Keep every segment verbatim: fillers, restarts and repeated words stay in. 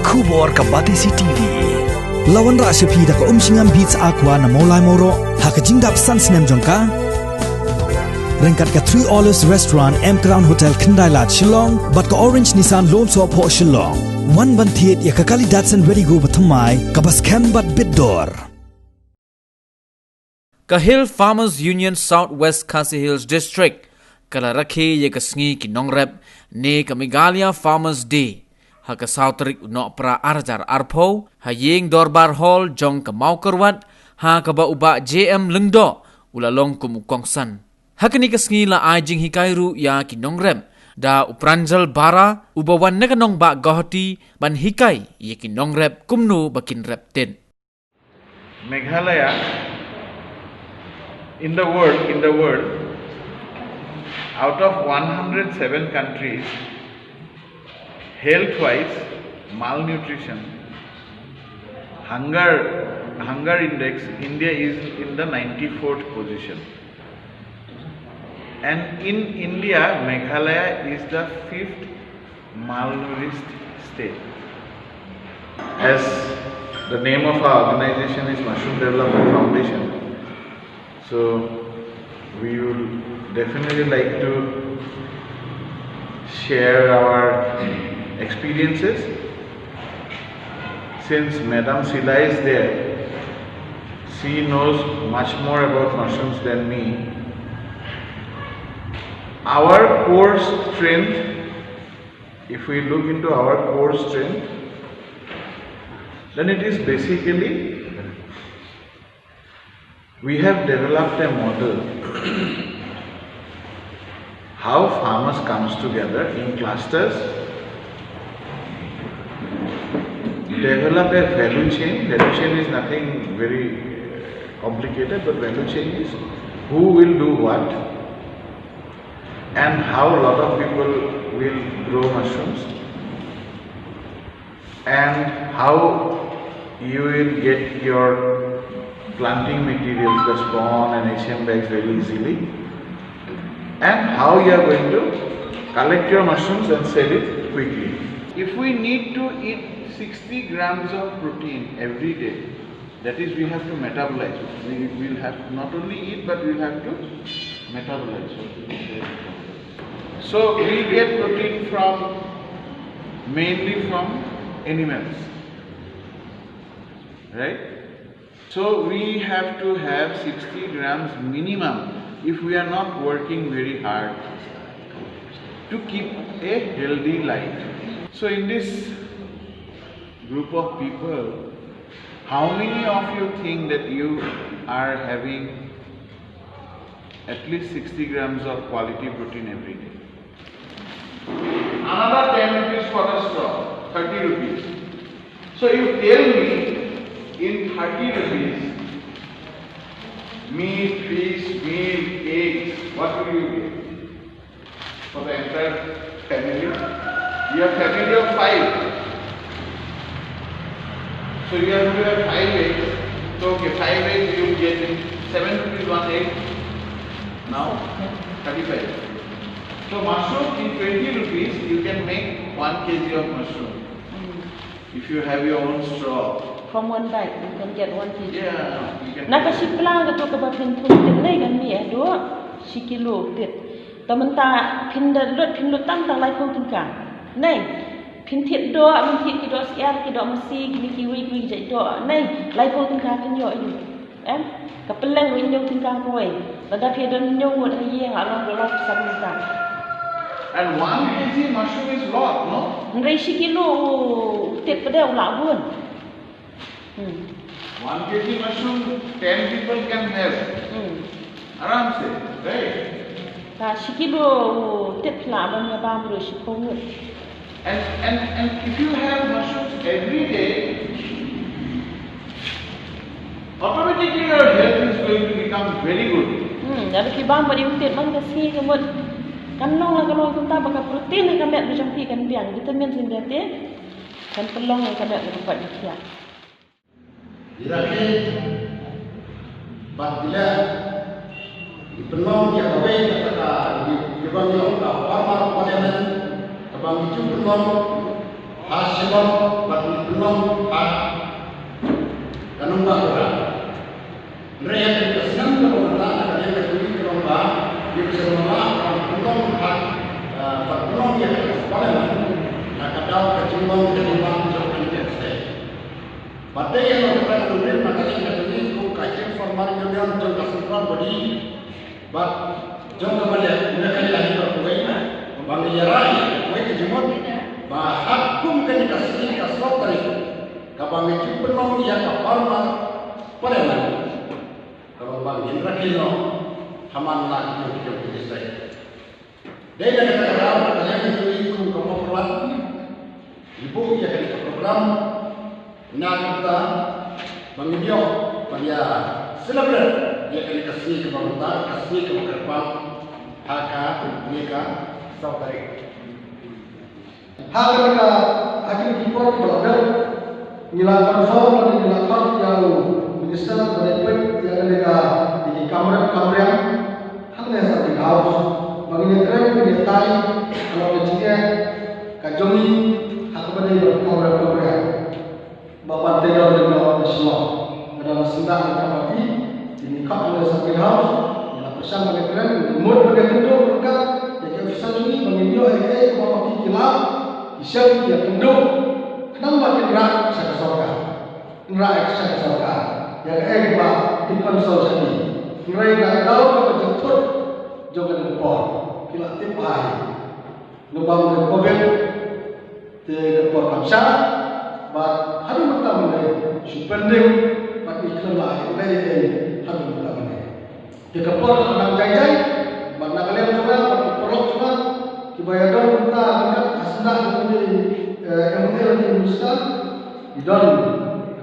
Khubor ka Batesi T V. La wanrah sha phi da ka Umshngam Beats Aqua na Mawlai Mawroh ha ka jingdap san snem jong ka. Ryngkat ka Three Olives Restaurant, M Crown Hotel, Khyndai Lad, Shillong, bad ka Orange Nissan Lone Soh Phoh, Shillong. Wan ban thied ïa ka kali Datsun Redi-GO bathymmai kaba skhem bad bit dor. Ka Hill Farmers Union South West Khasi Hills District ka la rakhe ïa ka sngi ki nongrep ne ka Meghalaya Farmers Day ha ka saw tarik u Nohprah ar hajar arphew ha ïing dorbar hall jong ka Mawkyrwat, ha kaba u Bah J M Lyngdoh u la long kum u kongsan. Ha kane ka sngi la ai jinghikai ruh ïa ki nongrep da u Pranjal Bara uba wan na ka nongbah Guwahati ban hikai ïa ki nongrep kumno ba kin rep tit. Meghalaya, in the world, in the world, out of one hundred seven countries, health-wise, malnutrition, hunger, hunger index, India is in the ninety-fourth position. And in India, Meghalaya is the fifth malnourished state. As the name of our organization is Mushroom Development Foundation, so we would definitely like to share our experiences. Since Madam Sila is there, she knows much more about mushrooms than me. Our core strength, if we look into our core strength, then it is basically we have developed a model how farmers comes together in clusters, develop a value chain. Value chain is nothing very complicated, but value chain is who will do what and how a lot of people will grow mushrooms and how you will get your planting materials, the spawn and H M bags very easily, and how you are going to collect your mushrooms and sell it quickly. If we need to eat sixty grams of protein every day, that is, we have to metabolize. We will have not only eat, but we will have to metabolize. So we get protein from, mainly from animals, right? So we have to have sixty grams minimum if we are not working very hard to keep a healthy life. So in this group of people, how many of you think that you are having at least sixty grams of quality protein every day? Another ten rupees for a straw, thirty rupees. So you tell me, in thirty rupees, meat, fish, milk, eggs, what will you get? For the entire family? You have family of five. So you have to have five eggs. So okay, five eggs you get seven rupees one egg. Now thirty-five. So mushroom in twenty rupees you can make one K G of mushroom. If you have your own straw. From one bag, you can get one K G. Yeah, you can. Na ka shipla ka tu kaba phin thung tit nei kan mi eh doh shi kilo tit. Ta mynta phin da lut, phin lut tang tang laiphew tyngka. Nei, phin thied doh, phin thied ki doh syiar, ki doh masi, ki kiwi, kiwi jait doh. Nei, laiphew tyngka phin ïoh ïa u. Em? Ka pylleng ruh hynñiew tyngka kawei. Lada phi don hynñiew ngut ha ïing, la long, la long san tyngka. And one K G mushroom is lot, no? Hynrei shi kilo u tit pat de u lah bun. Hmm. One K G mushroom, ten people can have. Hmm. Aram se, right? Ta shi kilo u tit lah ban ïa bam ruh shiphew ngut. And, and, and if you have mushrooms every day, automatically your health is going to become very good. Hmm, lada phi bam bad ïa u tit man ka sngi ka mut, kan long la ka long kumta ba ka protein ha ka met ka jong phi kan biang, vitamin jong ka te kan pynlong ïa ka met ka jong phi. Ïa ki bad ïa ki pynlong ïa kawei kata ka, ïa, ïa ban ïa ka Farmer Parliament, kaba ngi ju pynlong ha Shillong bad ngi Bad dei ïa kata ka dei na ka liang ka dei kum ka Hill Farmer Union jong ka central body bad jong ka Mawlai, Meghalaya hi baroh kawei, ba ngi ïarap ïa kawei ka jingmut ba ha kum kane ka sngi ka saw tarik kaba ngi ju pynlong ïa ka Farmer Parliament kaba ba ngin rakhe noh ha man la ki jong ki jong ki district. Dei na kata ka daw, ka liang jong ngi kum ka Mawkyrwat ngi buh ïa kane ka program na ka bynta ba ngin ïoh ban ïa celebrate ïa kane ka sngi kaba mynta, ka sngi kaba kyrpang ha kane ka saw tarik. Ha kane ka, ha kine ki por kiba la dep, ngi la confirm lane ngi la khot ïa u minister ba dei peit ïa kane ka, ïa ki kam rep kam riang hangne ha State House ba ngin ïakren, ngin ïatai halor ka jingeh ka jong ngi ha kaba dei bad kam rep kam riang. Ba ban taïew da ka shnong, ka dang syndah da ka party. Ngi khot hangne ha State House, ngi la pyrshang ban ïakren, ngi mut ban ïakynduh ryngkat ïa ki officer jong ngi ba ngin ïoh ïa kaei kaba ma ki ki lap, ki shem, ki ïakynduh, khnang ba kin rah sha ka sorkar. Kin rah sha ka sorkar ïa kaei kaba kin counsel sha ki. Hynrei na ka daw jong ka jingthut jong kane ka por, ki la tip bha hi. Namar ba ka Covid te ka por kam shah, bad haduh mynta mynne shu pending, bad ngi khlem lah leh ei ei haduh mynta mynne. Te ka por ka dang jai jai, bad na ka liang jong nga bad ki paralok jong nga kiba ïadon mynta, mynta ha syndah jong u, eh, MLA lane u minister, ngi don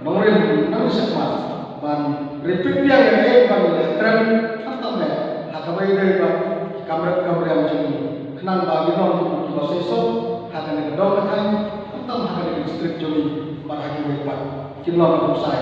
nongrim nang shakmat ban repeat biang ïa kaei kaba ngi la ïakren khamtam eh ha kaba ïadei bad ki kam rep kam riang jong ngi, khnang ba ngin long kiba seisoh ha kane ka dong ka thaiñ, khamtam ha kane ka district jong ngi bad ha kiwei pat kin long ki nongshai.